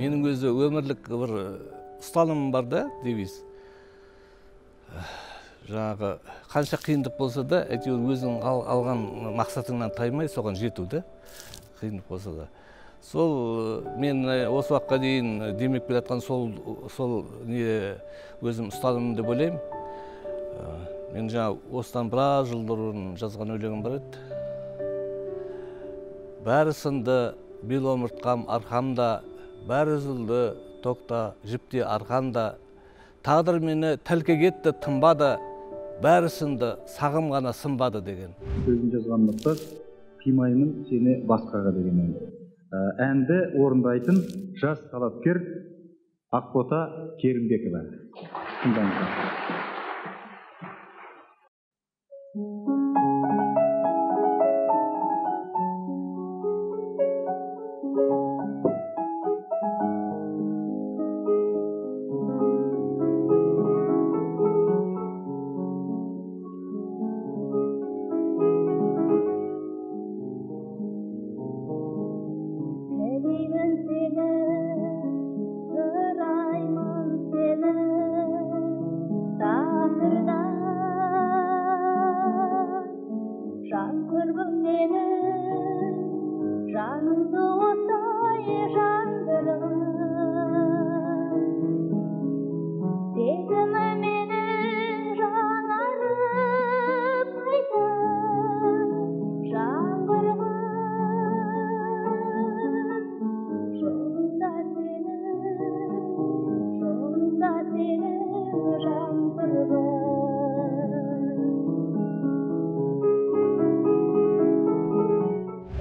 Менің өзі өмірлік бір ұстанымым бар да, девиз. Жаңағы қанша қиындық болса да, әйтеуір өзің алған мақсатыңнан таймай соған жету да, қиындық болса да. Сол мен осы уақытқа дейін демеп келе жатқан сол не өзім ұстанымым деп ойлаймын. Мен жаңа осыдан біраз жыл бұрын жазған өлеңім бар еді. Бәрі сынды, бел омыртқам арқамда, бәрі үзілді, тоқта, жіпте арқанда. Тағдыр мені тәлкек етті, тынбады, бәрі сынды, сағым ғана сынбады деген. Сөзін жазған Нұртас, қимаймын сені басқаға деген ән. Әнді орындайтын жас талапкер Ақбота Керімбекова. Тыңдаңыздар.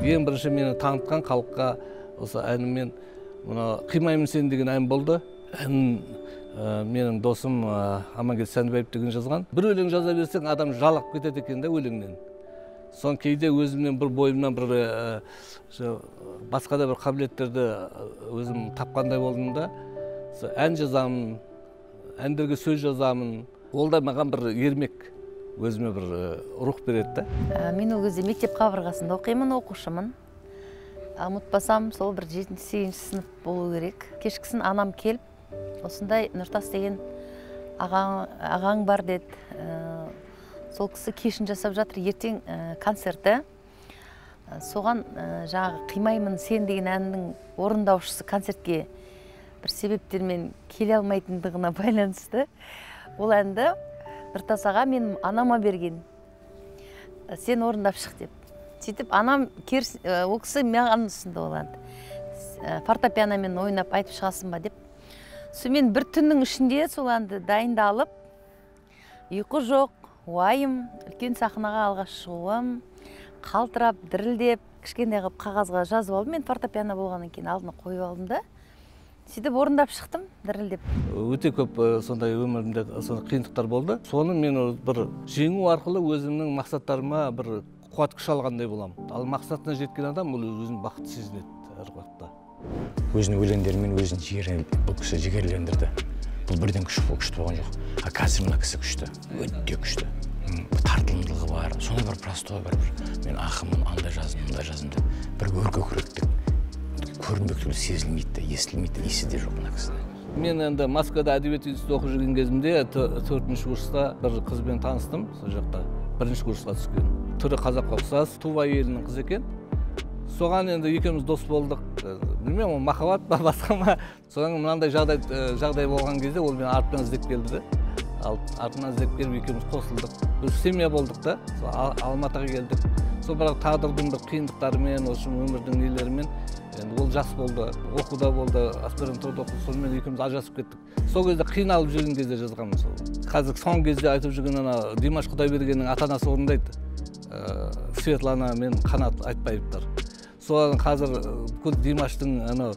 Ең бірінші мені танытқан халыққа осы әніммен мына қимаймын сені деген ән болды. Ән менің досым Амангелді Сәндібаев деген жазған. Бір өлең жаза берсең адам жалығып кетеді екен да өлеңнен. Соны кейде өзімнен бір бойымнан бір басқа да бір қабілеттерді өзім тапқандай болдым да. Ән жазамын, әндерге сөз жазамын. Ол да маған бір ермек, өзіме бір рух береді да. Мен ол кезде мектеп қабырғасында оқимын, оқушымын. Ұмытпасам, сол бір 7-8 сынып болу керек. Кешкісін анам келіп, осындай Нұртас деген ағаң бар деді. Сол кісі кешін жасап жатыр, ертең концерті. Соған жаңағы қимаймын сен деген әннің орындаушысы концертке бір себептермен келе алмайтындығына байланысты. Ол әнді Нұртас аға мен анама берген, сен орындап шық деп. Сөйтіп анам, ол кісі маған ұсынды ол әнді. Фортепианомен ойнап айтып шығасың ба деп. Сонымен бір түннің ішінде сол әнді дайындалып, ұйқы жоқ, уайым, үлкен сахнаға алғаш шығуым, қалтырап, дірілдеп, кішкентай қылып қағазға жазып алдым. Мен фортепиано болғаннан кейін алдына қойып алдым да. Сөйтіп орындап шықтым, дірілдеп. Өте көп сондай өмірімде сондай қиындықтар болды. Соны мен бір жеңу арқылы өзімнің мақсаттарыма бір қуат күш алғандай боламын. Ал мақсатына жеткен адам ол өзін бақытты сезінеді әр уақытта. Өзінің өлеңдерімен өзін бұл кісі жігерлендірді. Бұл бірден күшті болған жоқ. А қазір мына кісі күшті, өте күшті. Тартымдылығы бар, сондай бір простой бір мен ақынмын, андай жаздым, мындай жаздым деп бір өркөкіректік көрінбек түгілі сезілмейді, естілмейді, иісі де жоқ мына кісінің. Мен енді Москвада әдебиет институтында оқып жүрген кезімде 4-ші курста бір қызбен таныстым, сол жақта 1-ші курсқа түскен. Түрі қазаққа ұқсас, Тува елінің қызы екен. Соған енді екеуміз дос болдық. Білмеймін, ол махаббат па, басқа ма. Содан мынандай жағдай болған кезде ол мені артынан іздеп келді де. Артынан іздеп келіп екеуміз қосылдық. Біз семья болдық та, Алматыға келдік. Сол бірақ тағдырдың бір қиындықтарымен, осы өмірдің нелерімен, енді ол жас болды, оқуда болды, аспирантурада оқыды, сонымен екеуміз ажырасып кеттік. Сол кезде қиналып жүрген кезде жазғанмын сол. Қазір соңғы кезде айтып жүрген ана Димаш Құдайбергеннің ата-анасы орындайды. Светлана мен Қанат Айтбаевтар. Соған қазір бүкіл Димаштың анау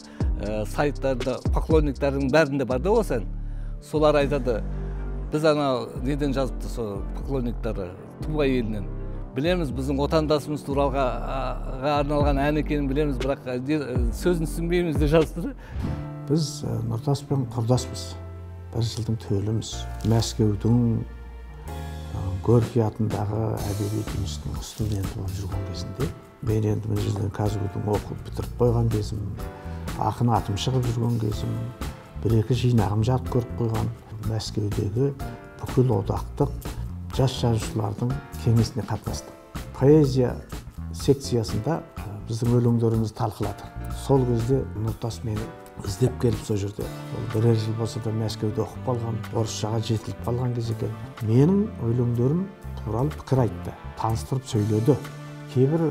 сайттарында, поклонниктардың бәрінде бар да осы ән. Солар айтады, біз анау неден жазыпты сол поклонниктары, Тува елінен. Білеміз, біздің отандасымыз туралы арналған ән екенін білеміз, бірақ сөзін түсінбейміз деп жазыпты. Біз Нұртаспен құрдаспыз, бір жылдың төліміз. Мәскеудің Горький атындағы әдебиет институтының студенті болып жүрген кезінде, мен енді мына жерден КазГУ-дің оқып бітіріп қойған кезім, Ақын атым шығып жүрген кезім, бір-екі жинағым жарық көріп қойған. Мәскеудегі бүкіл одақтық жас жазушылардың кеңесіне қатынастым. Поэзия секциясында біздің өлеңдерімізді талқылады. Сол кезде Нұртас мені іздеп келіп сол жерде. Ол бірер жыл болса да Мәскеуде оқып қалған, орысшаға жетіліп қалған кез екен. Менің өлеңдерім туралы пікір айтты, таныстырып сөйледі. Кейбір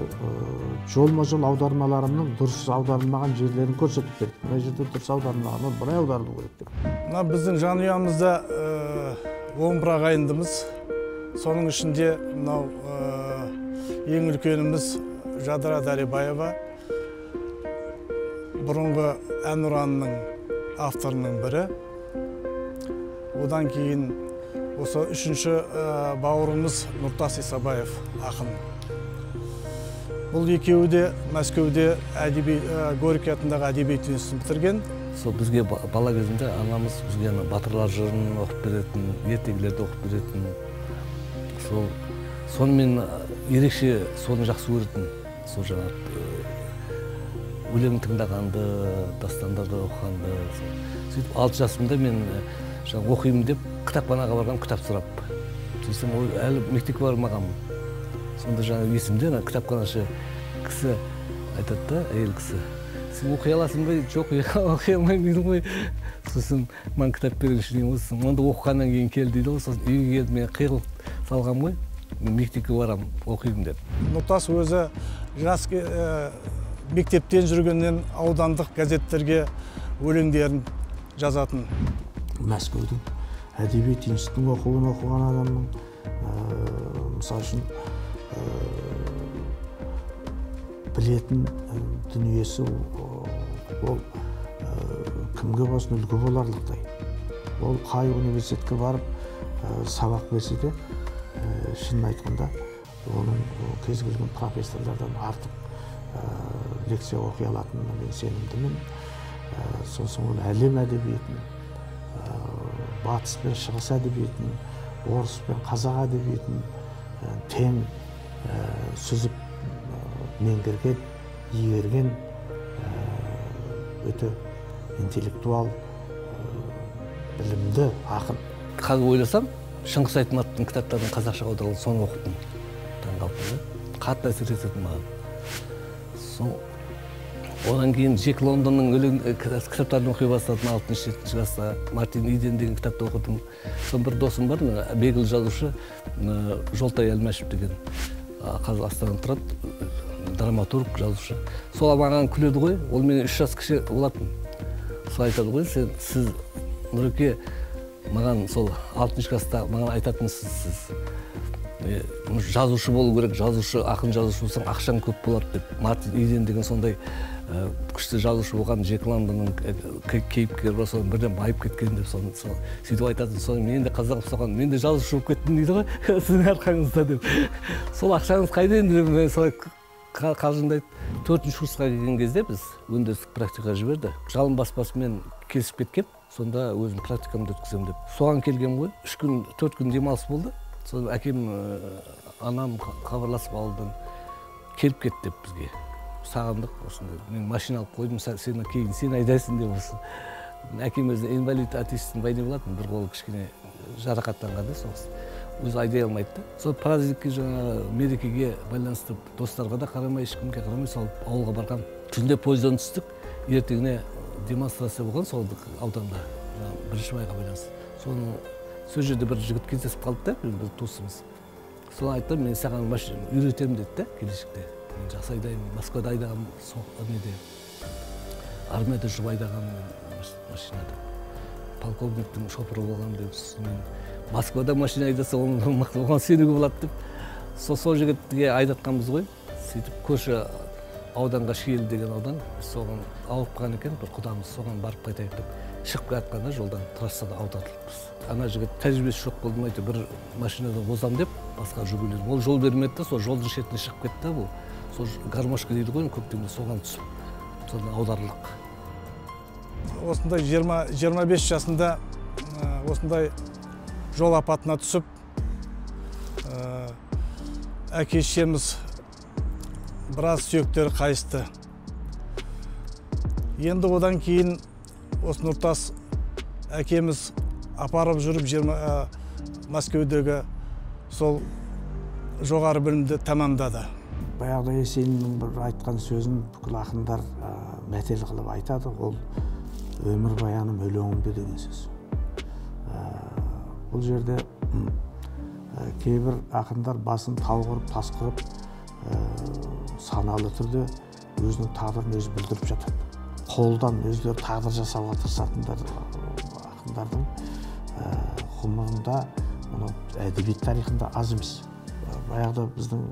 жолма-жол аудармаларымның дұрыс аударылмаған жерлерін көрсетіп берді. Мына жерде дұрыс аударылмаған, ол былай аударылу керек деп. Мына біздің жанұямызда 11 ағайындымыз. Соның ішінде мынау ең үлкеніміз Жадыра Дарибаева, бұрынғы Әнұранның авторының бірі. Одан кейін осы үшінші бауырымыз Нұртас Исабаев ақын. Бұл екеуі де Мәскеуде Горький атындағы әдебиет институтын бітірген. Сол бізге бала кезінде анамыз бізге батырлар жырын оқып беретін, ертегілерді оқып беретін. Сол сонымен ерекше соны жақсы көретін. Сол жаңа өлең тыңдағанды, дастандарды оқығанды. Сөйтіп 6 жасымда мен жаңа оқимын деп кітапханаға барғам, кітап сұрап. Сөйтсем, әлі мектепке бармағанмын. Сонда жаңа есімде кітапханашы кісі айтады да, әйел кісі, сен оқи аласың ба? Жоқ, оқи алмаймын дейді ғой. Сосын маған кітап беріңізші деймін ғой. Сосын онда оқығаннан кейін кел дейді ғой. Сосын үйге келіп мен қиғылық салғам ғой, мен мектепке барамын, оқимын деп. Нұртас өзі жас мектептен жүргеннен аудандық газеттерге өлеңдерін жазатын. Мәскеудің әдебиет институтының оқуын оқыған адамның, мысалы үшін, білетін дүниесі ол кімге болсын үлгі боларлықтай. Ол қай университетке барып сабақ берсе де, шынын айтқанда, оның кез келген профессорлардан артық лекция оқи алатынына мен сенімдімін. Сосын ол әлем әдебиетін, батыс пен шығыс әдебиетін, орыс пен қазақ әдебиетін тең сүзіп меңгерген, игерген өте интеллектуал, білімді ақын. Қазір ойласам, Шыңғыс Айтматовтың кітаптарын қазақшаға аударылды, соны оқыдым. Таңғалдым да. Қатты әсер ететін маған. Одан кейін Джек Лондонның кітаптарын оқи бастадым, 6-7 класста. Мартин Иден деген кітапты оқыдым. Сосын бір досым бар, белгілі жазушы Жолтай Әлмәшев деген, қазір Астанада тұрады, драматург, жазушы. Сол маған күледі ғой, ол менен 3 жас кіші болатын. Сол айтады ғой, сіз Нұреке маған сол 6 класста маған айтатынсыз, сіз жазушы болу керек, жазушы, ақын жазушы болсаң ақшаң көп болады деп. Мартин Иден деген сондай күшті жазушы болған, Джек Лондонның кейіпкері бар, соны бірден байып кеткен деп соны сөйтіп айтатын. Соны мен де қызығып соған, мен де жазушы болып кеттім дейді ғой, сіздің арқаңызда деп. Сол ақшаңыз қайда енді деп мен солай қалжыңдайды. 4-ші курсқа келген кезде біз өндірістік практикаға жіберді. Жалын баспасымен келісіп кеткем, сонда өзім практикамды өткіземін деп. Соған келгем ғой, 3 күн, 4 күн демалыс болды. Содан әкем, анам хабарласып ауылдан келіп кет деп бізге. Сағындық осындай. Мен машина алып қойдым, сені кейін сен айдайсың деп осы. Әкем өзі инвалид отечественной войны болатын, бір қолы кішкене жарақаттанған да соғыс. Өзі айдай алмайды да. Сол праздникке, жаңағы мерекеге байланысты достарға да қарамай, ешкімге қарамай сол ауылға барған. Түнде пойыздан түстік, ертеңіне демонстрация болған сол ауданда, 1 майға байланысты. Соны сол жерде бір жігіт кездесіп қалды да, бір туысымыз. Сол айтты, мен саған машина үйретемін деді да, келешекте. Мен жақсы айдаймын, Москвада айдағанмын, неде, армияда жүріп айдағанмын машинада. Полковниктің шопыры болғанмын деп, мен Москвада машина айдаса, оған сенуге болады деп. Сол жігітке айдатқанбыз ғой. Сөйтіп көрші ауданға, Шиелі деген аудан, соған ауырып қалған екен, бір құдамыз, соған барып қайтайық деп шығып келе жатқанда жолдан трассада аударылыппыз. Ана жігіт тәжірибесі жоқ болды ма, әйтеуір бір машинада озам деп басқа Жигулиден. Ол жол бермеді да, сол жолдың шетіне шығып кетті бұл. Сол гармошка дейді ғой, көктемде соған түсіп, содан аударылдық. Осындай 25 жасында осындай жол апатына түсіп, әке шешеміз біраз сүйектері қайысты. Енді одан кейін осы Нұртас әкеміз апарып жүріп Мәскеудегі сол жоғары білімді тәмамдады. Баяғыда Есениннің бір айтқан сөзін бүкіл ақындар мәтел қылып айтады. Ол өмір баяным өлеңімде деген сөз. Бұл жерде кейбір ақындар басын тау қырып, тас қырып, саналы түрде өзінің тағдырын өзі бүлдіріп жатады. Қолдан өздері тағдыр жасауға тырысатындар ақындардың ғұмырында, әдебиет тарихында аз емес. Баяғыда біздің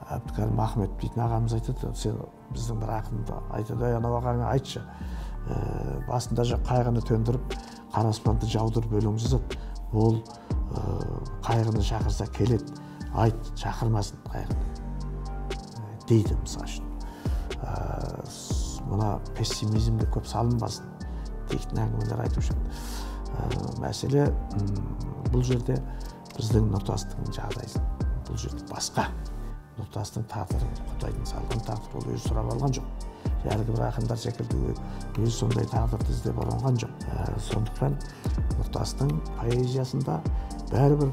Әбдікәрім Ахмет дейтін ағамыз айтады, сен біздің бір ақынды айтады, анау ағаңа айтшы, басында қайғыны төндіріп, қара аспанды жаудырып өлең жазады. Ол қайғыны шақырса келеді, айт, шақырмасын қайғыны дейді, мысал үшін. Мына пессимизмді көп салынбасын дейтін әңгімелер айтып жүр. Мәселе бұл жерде біздің Нұртастың жағдайы бұл жерде басқа. Нұртастың тағдыры Құдайдың салған тағдыры, ол өзі сұрап алған жоқ. Әлгі бір ақындар секілді өзі сондай тағдырды іздеп ұрынған жоқ. Сондықтан Нұртастың поэзиясында бәрібір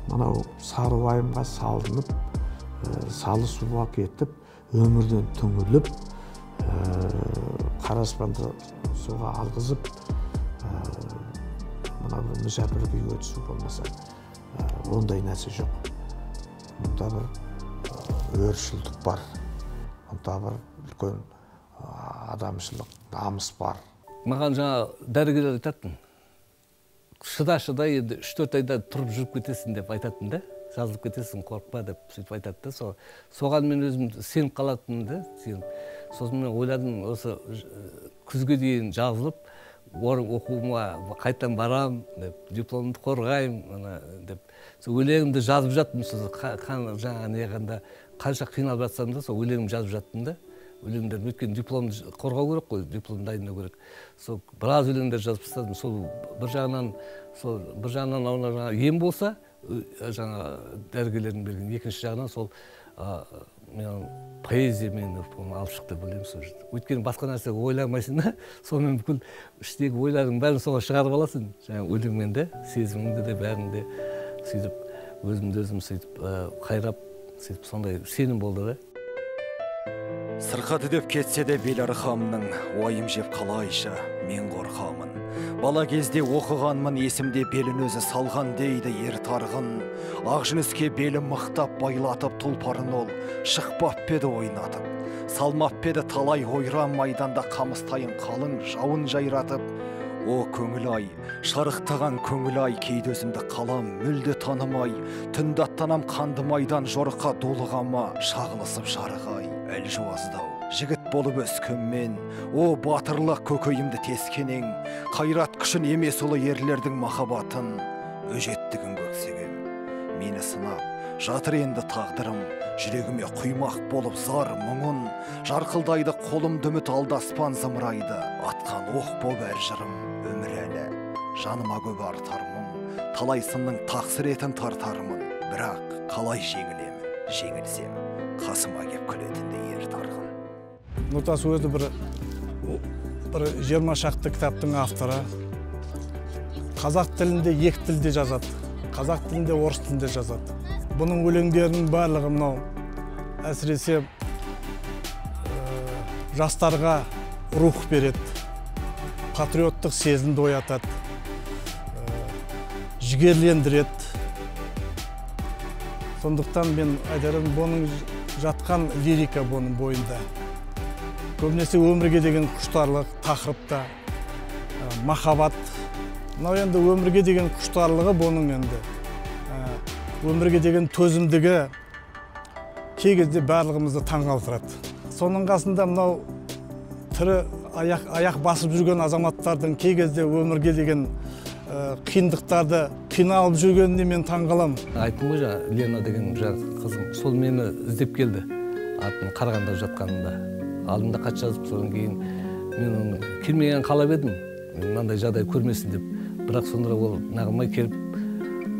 мынау сары уайымға салынып, салы суға кетіп, өмірден түңіліп, қара аспанды суға алғызып, мына бір мүсәпір күйге түсу болмаса, ондай нәрсе жоқ. Мұнда бір өршілдік бар, мұнда бір үлкен адамшылық, намыс бар. Маған жаңа дәрігерлер айтатын, шыда-шыда енді 3-4 айда тұрып жүріп кетесің деп айтатын да, жазылып кетесің, қорықпа деп сөйтіп айтады да. Соған мен өзім сеніп қалатынмын да, сеніп. Сосын мен ойладым, осы күзге дейін жазылып, оқуыма қайтадан барам деп, дипломымды қорғаймын деп. Сол өлеңімді жазып жаттым, жаңа неғанда қанша қиналып жатсам да, сол өлеңімді жазып жаттым да. Өлеңдерді, өйткені дипломды қорғау керек қой, дипломды дайындау керек. Сол біраз өлеңдер жазып тастадым. Сол бір жағынан, сол бір жағынан ана жаңа ем болса, жаңа дәрігерлердің берген, екінші жағынан сол мен поэзия мені алып шықты деп ойлаймын сол жерде. Өйткені басқа нәрсе ойламайсың да, сонымен бүкіл іштегі ойларың бәрін соған шығарып аласың. Жаңа өлеңмен де, сезіміңді де, бәрін де сөйтіп өзімді өзім сөйтіп қайрап, сөйтіп сондай сенім болды да. Сырқаты деп кетсе де бел арқамның, уайым жеп қалайша, мен қорқамын. Бала кезде оқығанмын, есімде белін өзі салған дейді ер тарғын. Ақ жүніске белі мықтап байлатып тұлпарын ол, шықпап педі ойнатып. Салмап педі талай ойран майданда қамыстайын қалың жауын жайратып. О көңіл ай, шарықтаған көңіл ай, кейде өзімді қалам мүлде танымай, түнде аттанам қанды майдан жорыққа долығама, шағылысып жарық ай, әлжуаздау, жігіт болып өскенмен, о батырлық көкейімді тескенең, қайрат күшін емес ұлы ерлердің махаббатын, өжеттігін көксегем. Мені сынап, жатыр енді тағдырым, жүрегіме құймақ болып зар мұңын, жарқылдайды қолым үміт алдаспан зымырайды, атқан оқ боп әр жырым, өмір әлі, жаныма көп артар мұң, талай сынның тақсыретін тартармын, бірақ қалай жеңілемін, жеңілсем, қасыма кеп күлетіндей ер тарғын. Нұртас өзі бір 20 шақты кітаптың авторы. Қазақ тілінде екі тілде жазады, қазақ тілінде, орыс тілінде жазады. Бұның өлеңдерінің барлығы мынау, әсіресе жастарға рух береді, патриоттық сезімді оятады, жігерлендіреді. Сондықтан мен айтарым, бұның жатқан лирика бұның бойында. Көбінесе өмірге деген құштарлық, тақырыпта, махаббат. Мынау енді өмірге деген құштарлығы бұның енді. Өмірге деген төзімдігі кей кезде барлығымызды таңғалдырады. Соның қасында мынау тірі аяқ басып жүрген азаматтардың кей кезде өмірге деген қиындықтарды қиналып жүргеніне мен таңғаламын. Айттым ғой жаңа, Лена деген жаңа қызым, сол мені іздеп келді, атын Қарағандыда жатқанында. Алдымда хат жазып, содан кейін мен оны келмегенін қалап едім, мынандай жағдай көрмесін деп. Бірақ сонда ол нағылмай келіп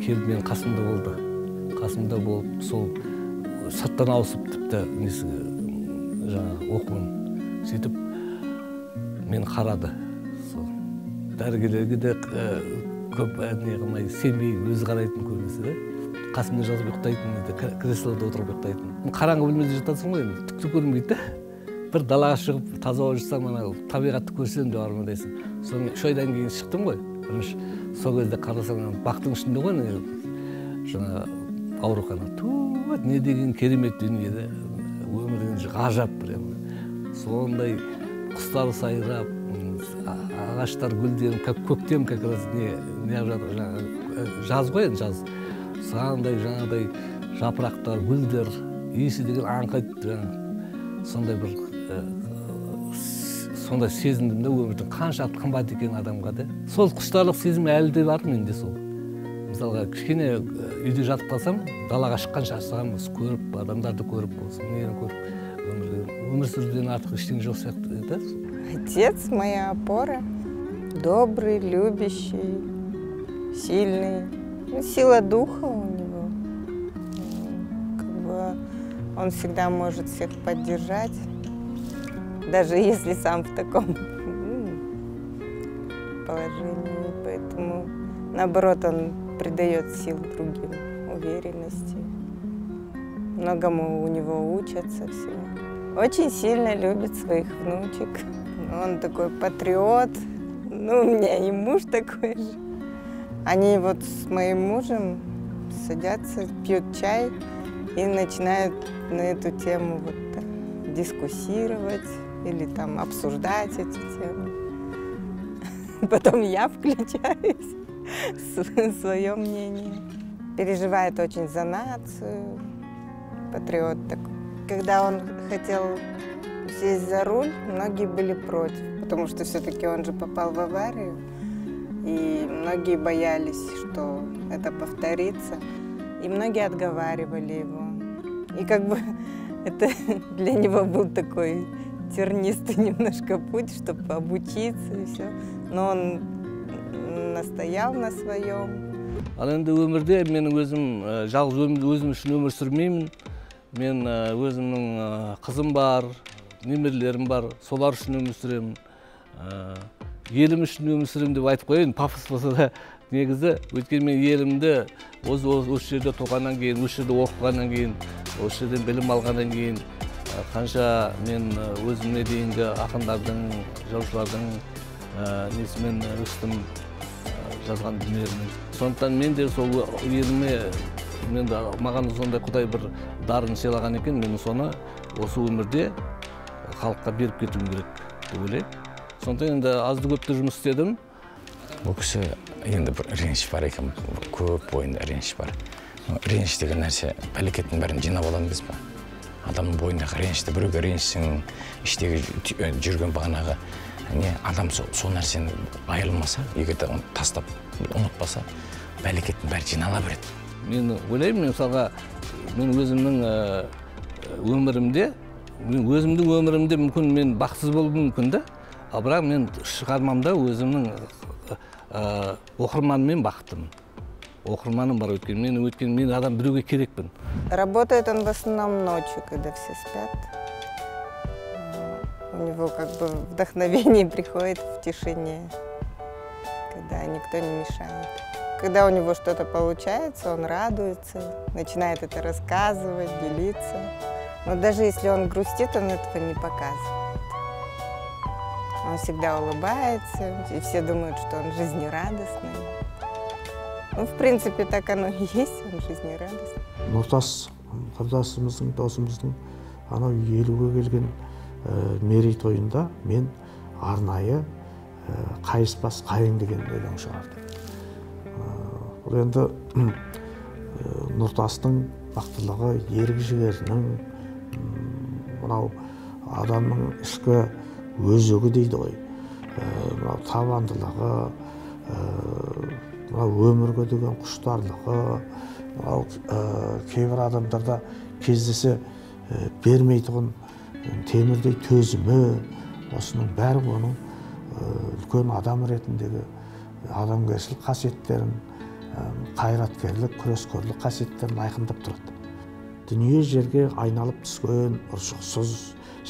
менің қасымда болды. Қасымда болып, сол сырттан ауысып тіпті несі жаңа оқуын. Сөйтіп Мені қарады. Сол дәрігерлерге де көп не қылмай, сенбей өзі қарайтын көбінесе де. Қасымда жатып ұйықтайтын еді, креслода отырып ұйықтайтын. Қараңғы бөлмеде жатасың ғой енді, түк те көрінбейді де. Бір далаға шығып таза ауа жүрсем, ана табиғатты көрсем деп армандайсың. Содан 3 айдан кейін шықтым ғой. Бірінші сол кезде қарасаң, бақтың ішінде ғой жаңа аурухана. Ту, не деген керемет дүние де. Өмір деген ғажап прямо. Сондай құстар сайрап, ағаштар гүлденіп, көктем как раз не жатыр, жаңа жаз ғой енді, жаз. Сондай жаңағыдай жапырақтар, гүлдер, иісі деген аңқиды, жаңа сондай бір сондай сезіндім де өмірдің қанша қымбат екенін адамға да. Сол құштарлық сезім әлі де бар менде сол. Мысалға кішкене үйде жатып қалсам, далаға шыққанша шығамыз, көріп, адамдарды көріп, болсын, нені көріп, өмір сүруден артық ештеңе жоқ сияқты да. Отец моя опора, добрый, любящий, сильный. Ну, сила духа у него. Как бы он всегда может всех поддержать, даже если сам в таком положении. Поэтому, наоборот, он придает сил другим, уверенности. Многому у него учатся всего. Очень сильно любит своих внучек. Он такой патриот. Ну, у меня и муж такой же. Они вот с моим мужем садятся, пьют чай и начинают на эту тему вот дискуссировать или там обсуждать эти темы. Потом я включаюсь в свое мнение. Переживает очень за нацию, патриот такой. Когда он хотел сесть за руль, многие были против, потому что все-таки он же попал в аварию. И многие боялись, что это повторится. И многие отговаривали его. И как бы это для него был такой тернистый немножко путь, чтобы обучиться и все. Но он настоял на своем. Ал енді өмірде менің өзім жалғыз өзім үшін өмір сүрмеймін. Мен өзімнің қызым бар, немерелерім бар, солар үшін өмір сүремін. Елім үшін өмір сүремін деп айтып қояйын, пафос болса да негізі, өйткені мен елімді осы жерде туғаннан кейін, осы жерде оқығаннан кейін, осы жерден білім алғаннан кейін, қанша мен өзіме дейінгі ақындардың, жазушылардың несімен өстім, жазған дүниелерімен. Сондықтан мен де сол еліме, мен де маған сондай Құдай бір дарын сыйлаған екен, мен соны осы өмірде халыққа беріп кетуім керек деп ойлаймын. Сондықтан енді азды көпті жұмыс істедім. Бұл кісі енді бір реніш бар екен, көп бойында реніш бар. Реніш деген нәрсе пәлекеттің бәрін жинап аламын емес па? Адамның бойындағы ренішті біреуге ренішсің, іштегі жүрген бағанағы не адам сол нәрсені айырылмаса, егер де оны тастап ұмытпаса, бәлекеттің бәрі жинала береді. Мен ойлаймын, мен мысалға мен өзімнің өмірімде, мен өзімнің өмірімде мүмкін мен бақытсыз болуым мүмкін да, ал бірақ мен шығармамда өзімнің оқырманыммен бақыттымын. Оқырманым бар, өйткені мен адам біреуге керекпін. Работает он в основном ночью, когда все спят. У него как бы вдохновение приходит в тишине, когда никто не мешает. Когда у него что-то получается, он радуется, начинает это рассказывать, делиться. Но даже если он грустит, он этого не показывает. Он всегда улыбается, и все думают, что он жизнерадостный. Ну, в принципе, так оно и есть, он жизнерадостный. Нұртас құрдасымыздың, досымыздың анау 50-ге келген мерейтойында мен арнайы «Қайыспас қайың» деген өлең шығардым. Бұл енді Нұртастың мықтылығы, ерік-жігерінің, мынау адамның ішкі өзегі дейді ғой, мынау табандылығы, мынау өмірге деген құштарлығы, мынау кейбір адамдарда кездесе бермейтұғын темірдей төзімі, осының бәрі оның үлкен адам ретіндегі адамгершілік қасиеттерін, қайраткерлік, күрескерлік қасиеттерін айқындап тұрады. Дүние жерге айналып түскен ұршықсыз,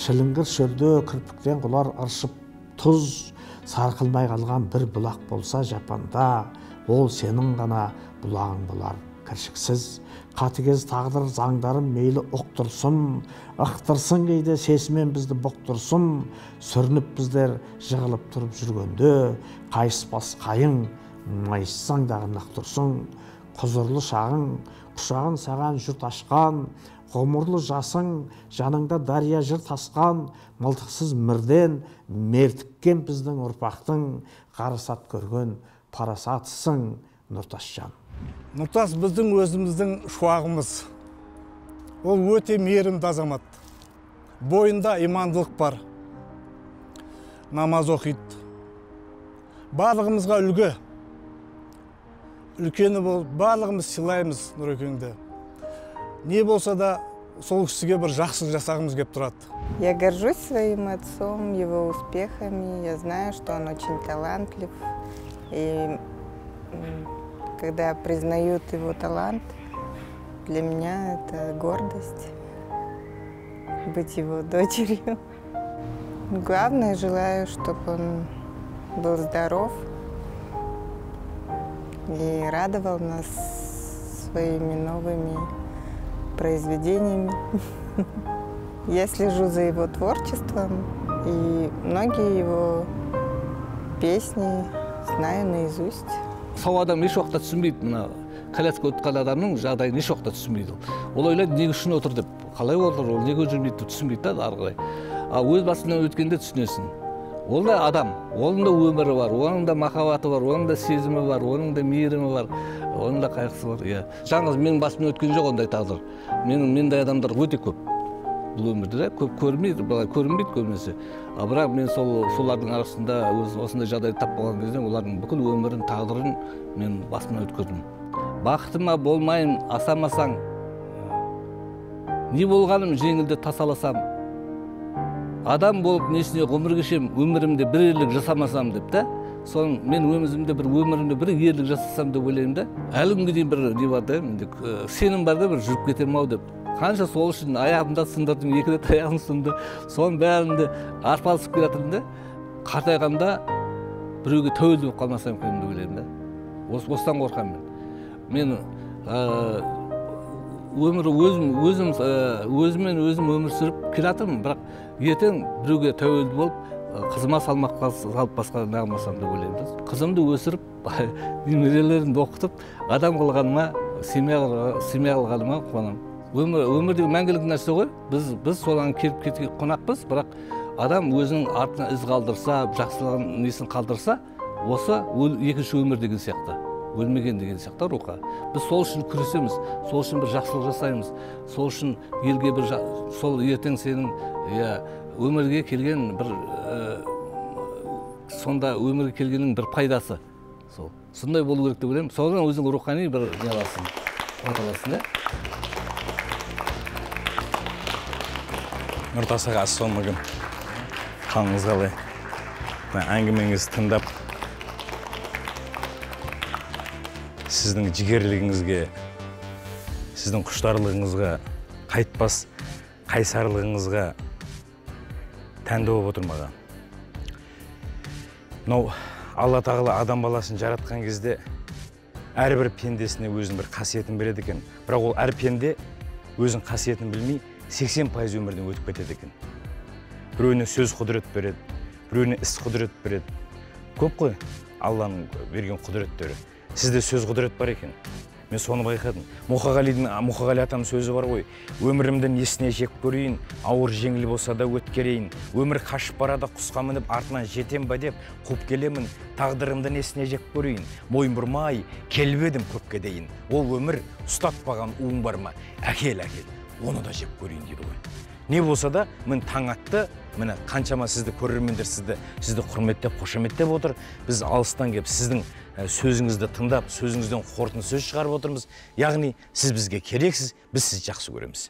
шіліңгір шөлде кірпіктен құлар ыршып тұз. Сарқылмай қалған бір бұлақ болса жапанда, ол сенің ғана бұлағың болар кіршіксіз. Қатыгез тағдыр заңдарын мейлі ұқтырсын, ықтырсын кейде сесімен бізді бұқтырсын. Сүрініп біздер жығылып тұрып жүргенде, қайыспас қайың майыссаң дағы нық тұрсын. Құзырлы шағың, құшағын саған жұрт ашқан, ғұмырлы жасың, жаныңда дария жыр тасқан, мылтықсыз мірден мертіккен біздің ұрпақтың ғарасат көрген парасатсың, Нұртасжан. Нұртас біздің өзіміздің шуағымыз. Ол өте мейірімді азамат. Бойында имандылық бар. Намаз оқиды. Барлығымызға үлгі. Үлкені болып, барлығымыз сыйлаймыз Нұрекеңді. Не болса да сол кісіге бір жақсылық жасағымыз кеп тұрады. Я горжусь своим отцом, его успехами. Я знаю, что он очень талантлив. И когда признают его талант, для меня это гордость быть его дочерью. Главное, желаю, чтобы он был здоров и радовал нас своими новыми произведениями. Я слежу за его творчеством, и многие его песни знаю наизусть. Сау адам еш уақытта түсінбейді, мына коляска отқан адамның жағдайын еш уақытта түсінбейді. Ол ойлайды, неге үшін отыр деп, қалай отыр, ол неге жүрмейді деп түсінбейді да ары қарай. А өз басынан өткенде түсінесің. Ол да адам, оның да өмірі бар, оның да махаббаты бар, оның да сезімі бар, оның да мейірімі бар, оның да қайғысы бар. Иә. Жалғыз менің басымнан өткен жоқ ондай тағдыр. Мендей адамдар өте көп. Бұл өмірде де көп көрінбейді, былай көрінбейді көбінесе. А бірақ мен солардың арасында өз осындай жағдайды тап болған кезде олардың бүкіл өмірін, тағдырын мен басымнан өткердім. Бақытыма болмайын асамасаң, не болғаным жеңілді тасаласам, адам болып несіне ғұмыр кешем, өмірімде бір ерлік жасамасам деп та, соны мен өмірімде бір өмірімде бір ерлік жасасам деп ойлаймын да. Әлі күнге дейін бір не бар да, менде сенім бар да, бір жүріп кетемін ау деп. Қанша сол үшін аяғымды да сындырдым, екі рет аяғым сынды, соның бәрінде арпалысып келе жатырмын да. Қартайғанда біреуге тәуелді болып қалмасам екен деп ойлаймын да. Осыдан қорқамын мен. Мен өмір өзіммен өзім өмір сүріп келе жатырмын, бірақ ертең біреуге тәуелді болып, қызыма салмақ салып басқа неғылмасам деп ойлаймын да. Қызымды өсіріп, немерелерімді оқытып, адам қылғаныма, семья қылғаныма қуанамын. Өмір деген мәңгілік нәрсе ғой. Біз содан келіп кеткен қонақпыз, бірақ адам өзінің артына із қалдырса, жақсылығын несін қалдырса, осы екінші өмір деген сияқты, өлмеген деген сияқты рухқа. Біз сол үшін күресеміз, сол үшін бір жақсылық жасаймыз, сол үшін елге бір сол ертең сенің өмірге келген бір сонда өмірге келгеннің бір пайдасы сол. Сондай болу керек деп ойлаймын. Содан өзің рухани бір не аласың, қуат аласың, да? Нұртас аға, ассалаумағалейкум. Қалыңыз қалай? Әңгімеңізді тыңдап, сіздің жігерлігіңізге, сіздің құштарлығыңызға, қайтпас қайсарлығыңызға тәнті болып отырмын аға. Мынау Алла тағала адам баласын жаратқан кезде әрбір пендесіне өзінің бір қасиетін береді екен. Бірақ ол әр пенде өзінің қасиетін білмей 80% өмірден өтіп кетеді екен. Біреуіне сөз құдірет береді, біреуіне іс құдірет береді. Көп қой Алланың берген құдіреттері. Сізде сөз құдірет бар екен. Мен соны байқадым. Мұқағали атамның сөзі бар ғой. Өмірімді несіне жек көрейін, ауыр жеңіл болса да өткерейін. Өмір қашып барады, құсқа мініп артынан жетем ба деп қуып келемін. Тағдырымды несіне жек көрейін, мойын бұрмай келіп едім көпке дейін. Ол өмір ұстатпаған уың бар ма? Әкел, әкел. Оны да жеп көрейін дейді ғой. Не болса да, мін таң атты, міне қаншама сізді көрермендер сізді құрметтеп, қошеметтеп отыр. Біз алыстан келіп сіздің сөзіңізді тыңдап, сөзіңізден қорытынды сөз шығарып отырмыз. Яғни сіз бізге керексіз, біз сізді жақсы көреміз.